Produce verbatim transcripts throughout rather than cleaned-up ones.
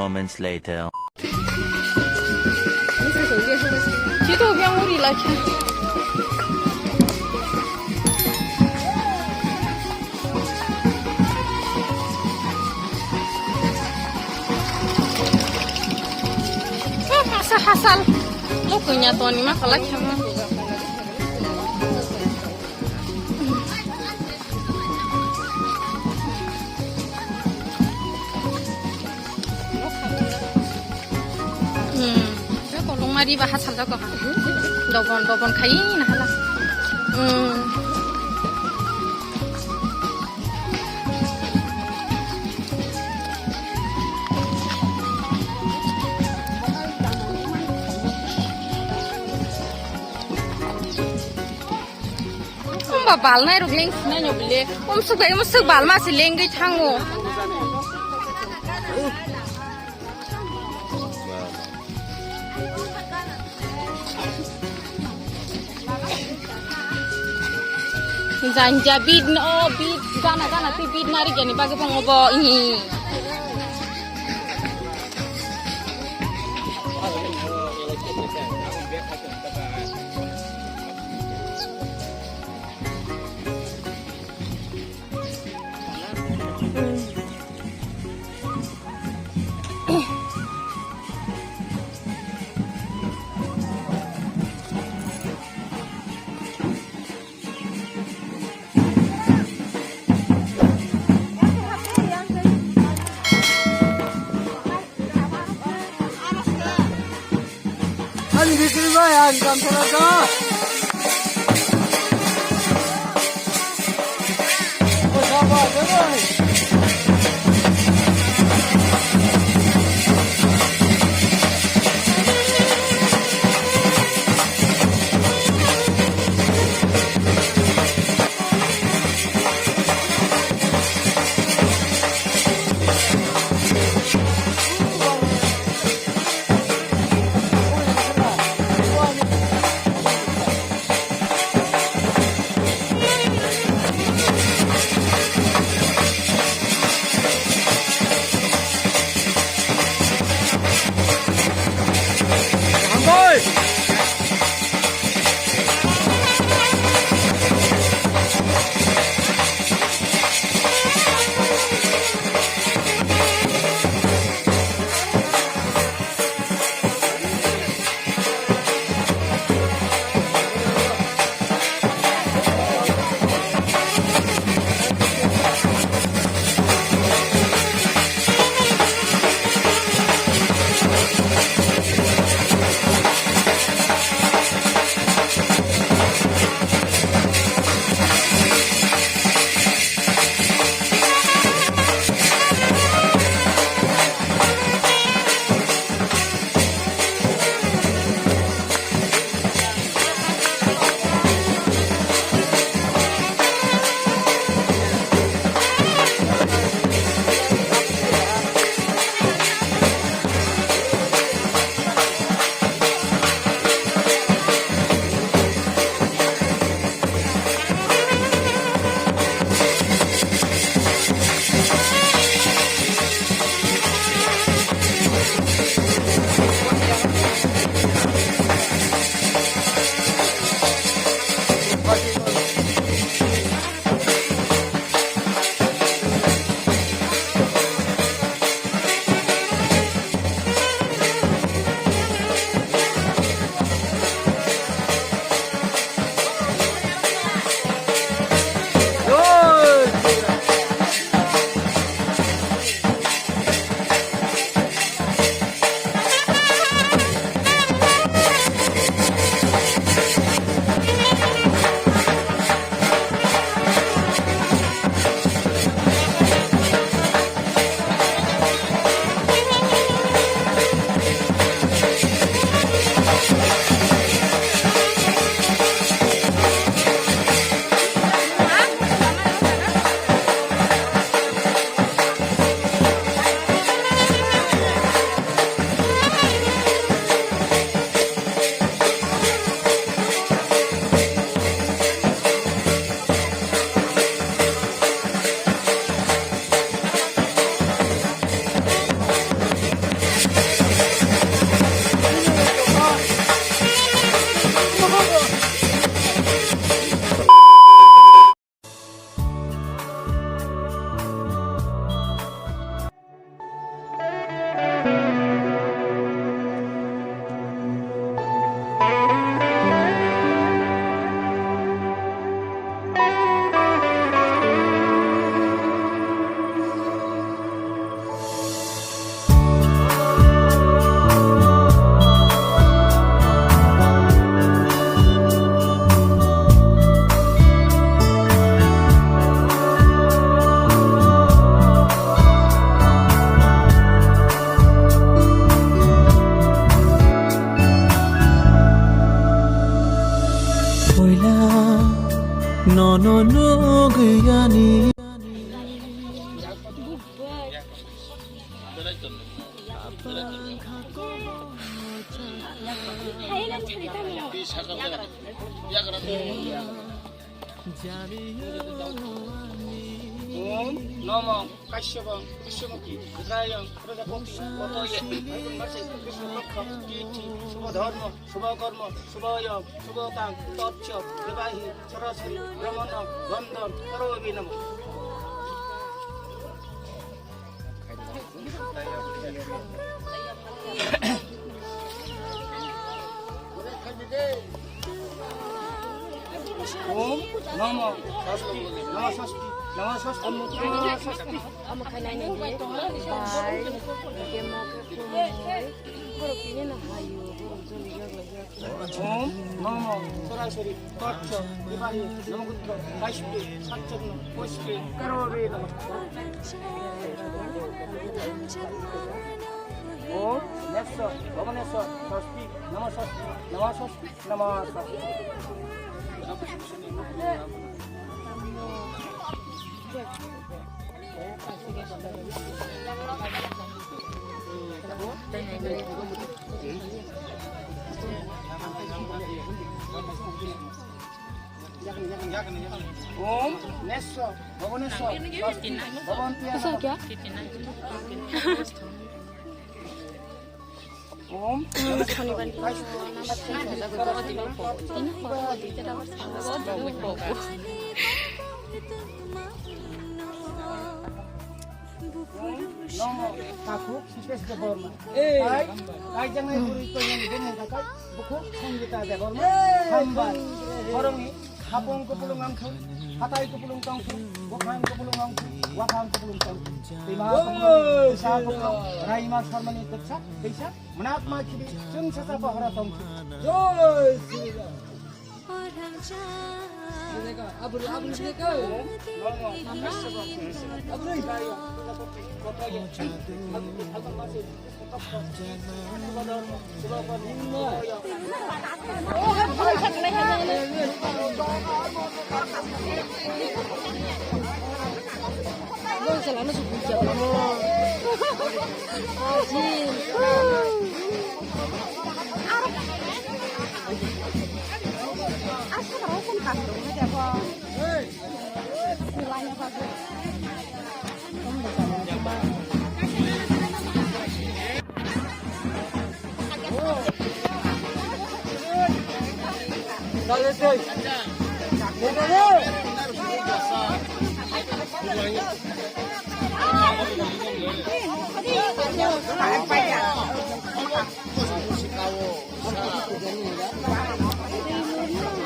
Moments later. Chito biang uri lakha. Hasa hasal. Lo kunya toni ma kalak khama. Hmm. Kolong mari ba hasal jago. Dobon dobon khai na hala. Hmm. Umba balnai rok leng sinai no bile. Umsuk bai umsuk balma se lengwi thango. Janja bit no bit gana gana tei bit nari gani bagwi tongo bo. Ihi. Ani bikri bai ang kamsara ka. Nono nuguyani. Om Namo Kashyapam Kashyamukhi Rudrayam Prajapati Kotoye Bhaigun Base Krishna Pakkha Tithi Shubha Dharma Shubha Karma Shubha Yam Shubha Kang Totchop Vivahi Saraswati Brahmana Vandam Karomi Namo. Om Namo Swasti, Namo Swasti, Namo Swasti, Namo Swasti. Om Namo Soraswati Totchop Vivahi Namogutro Kaishpe Satchakno Pushpe Karomi Namo. Om Neswar Bhavaneswar Swasti, Namo Swasti, Namo Swasti, Namo Swasti. Om Neswar Bhavaneswar Swasti Bhavantyana. Om. Nongo takhuk Sitesh Debbarma. Ei. Tai, tai jangai bwrwi koyang bumung kakai bukhuk Sangita Debbarma. Hambai. Khoroknwi hapung kupulung wngthung, hatai kupulung tongthung, bukhang kupulung wngthung, wakhang kupulung tongthung. Twima kupulung, twisa kupulung, raima sarmani twksa, twisa, mwnakma khibi, chwng sasa pohora tongthung. Jai Shri Ram.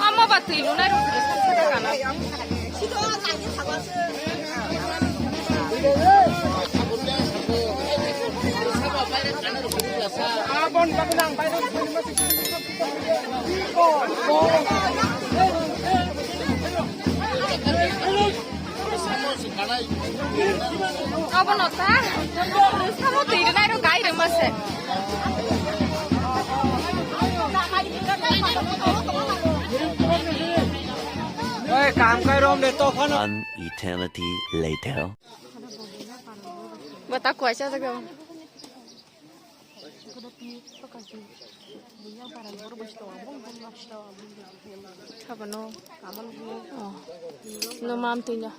Ama ba twi lunai rok se kana. Abon bagwi nang bai rok. Abono ta. Samo twi rwnai rok gai rwma se. Oi, kam kai rom de to phano. An eternity later. Bata kuaisa jaga. Sabano. Oh. No mam tunya.